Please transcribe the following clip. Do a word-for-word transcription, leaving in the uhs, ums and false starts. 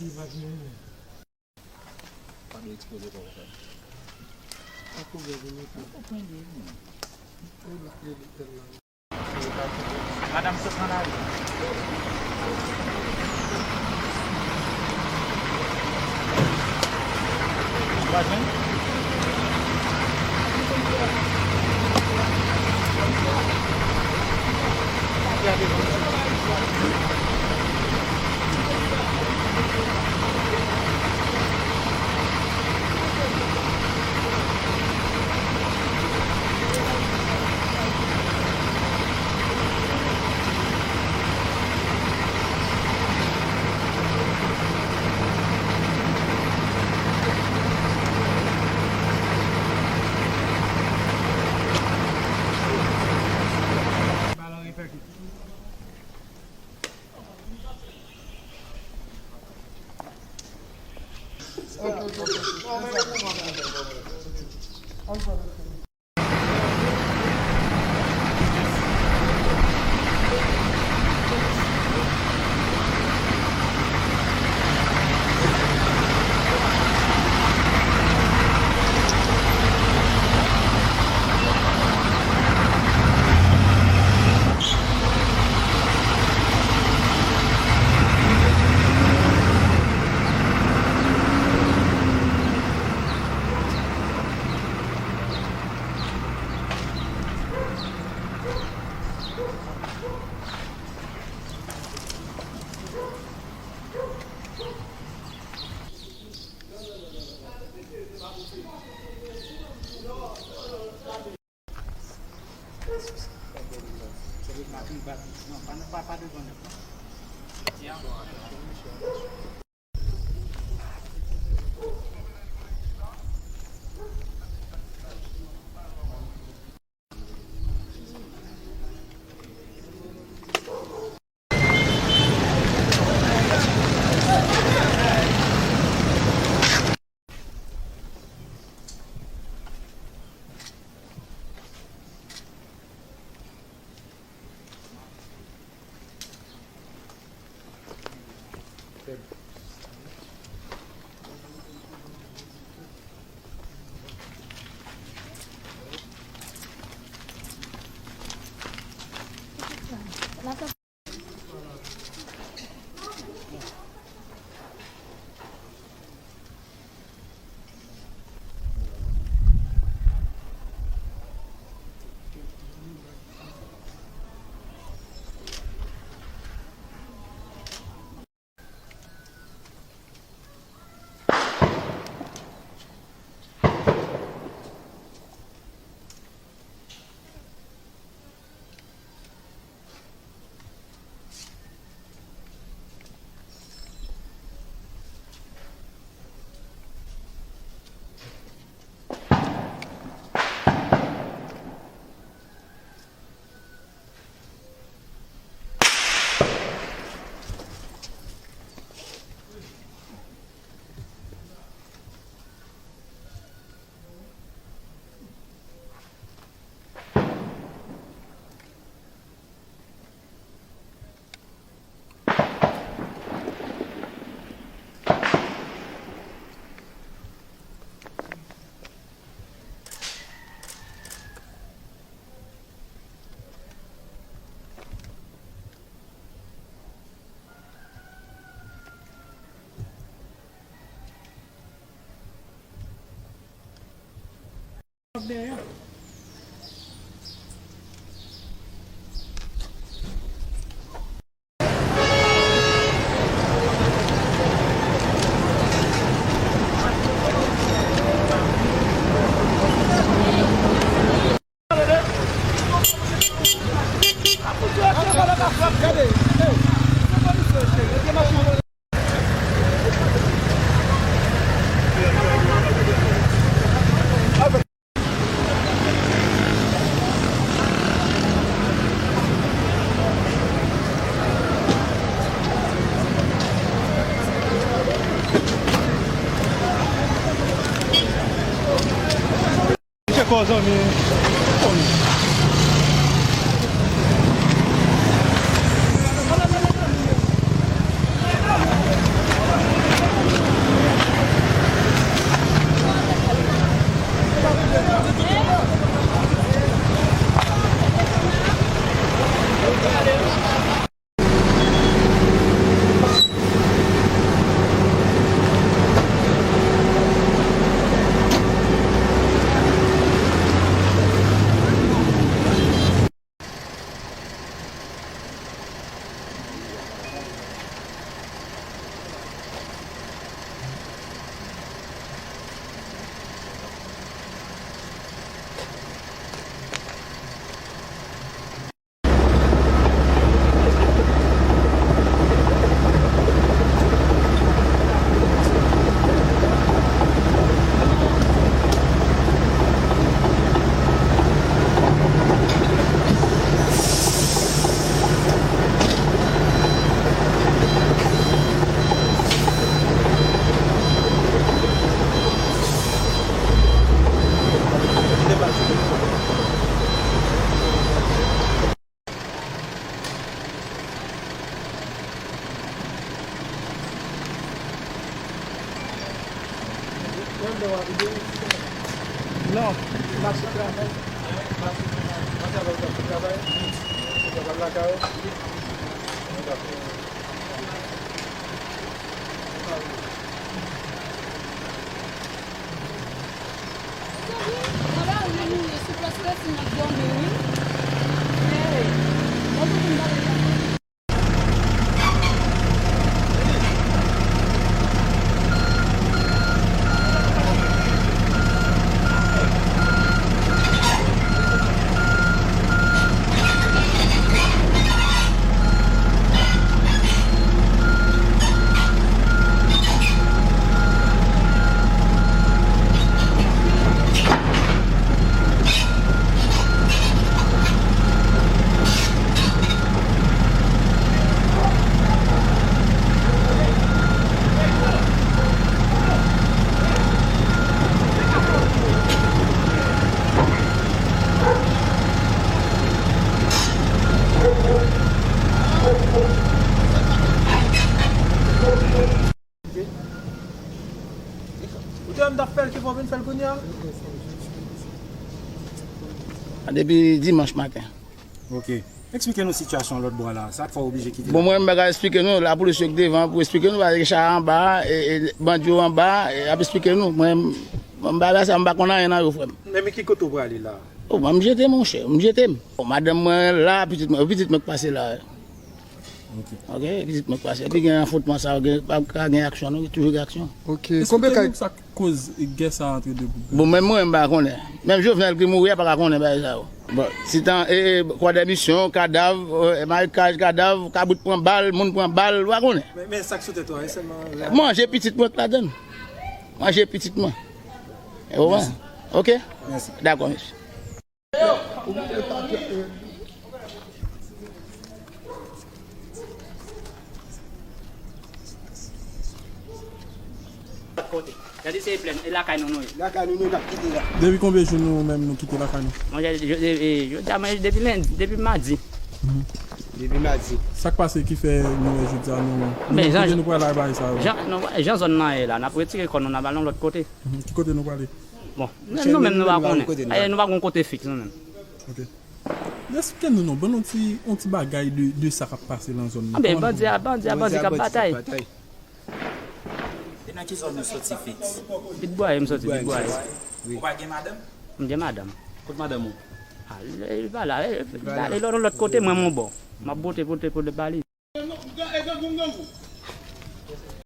Li pa t mouri. Pa dwe ekspoze kò w konsa. Ak kouvè pou mete. Ou la, li, li, li la. Madanm sot nan lari. Ou pa jwenn? Chèf zanmi. Non, mache travay. Mache travay. Mache travay, travay. Travay lakay. Mezanmi, travay ou nan mouri sou plas Pèsi n ap dòmi, wi. Hey, mwen pou m pale. Ou te wè m t ap fè l, ki fè w vin fè l kounye a? Depi dimanch maten. Ok. Eksplike nou sitiyasyon lòt bò a la. Sa k fè w oblije kite la? Bon, mwen, m pa ka eksplike nou. Lapolis yo k devan pou eksplike nou. Paske chara anba, e, e, bandi yo anba, e, ap eksplike nou. Mwen, m pa, sa, m pa konn anyen nan yo, frè m. Men, men ki kote w prale la? O, mwen, m jete, monchè. M jete m. Bon, madanm mwen la, pitit mwen, pitit mwen k pase la. Ok. Ok, pitit mwen k pase. Epi gen afwontman sa, gen, pa ka gen aksyon, non, toujou gen aksyon. Ok, konbyen kay? Eksplike nou sa k koz gè sa antre de gwoup. Bon, menm mwen, m pa konnen. Menm Jovenel ki mouri a pa ka konnen bagay sa yo. Bon, si tan, e, e, Kwadèmisyon, kadav, e, marikaj kadav, kabrit pran bal, moun pran bal, ou pa konnen. Men, men sa k sou tèt ou a, e sèlman la. Manje pitit mwen k ladann. Manje pitit mwen. E ou wè? Ok? Mèsi. Dakò, mesye. Gade se plèn, e lakay nou nou ye. Lakay nou nou n ap kite la. Depi konbyen jou nou menm nou kite lakay nou? Mwen, je, je, e, e, jodi a, mwen, depi lendi, depi madi. Mhm. Depi madi. Sa k pase ki fè nou wè jodi a nou, nou, men kote jan, nou pral al bagay sa yo? Jan, nou, jan zòn nan ye la, n ap retire kò nou, n ap al yon lòt kote. Mhm. Ki kote nou prale? Bon, nou menm nou pa konnen. Aye, nou pa gon kote fiks nou menm. Ok. Eksplike nou non, ban nou ti, yon ti bagay de, de sa k ap pase nan zòn nan. Anben, bandi a, bandi a, bandi k ap batay. E nan ki zòn nou soti fiks? Pitbwaye, m soti Pitbwaye. Wi. Ou pa gen madanm? M gen madanm. Kot madanm ou? A, li pa la, e, li ale lòt, lòt kote, mwen m yon bò. M ap bote, bote, bote ba li.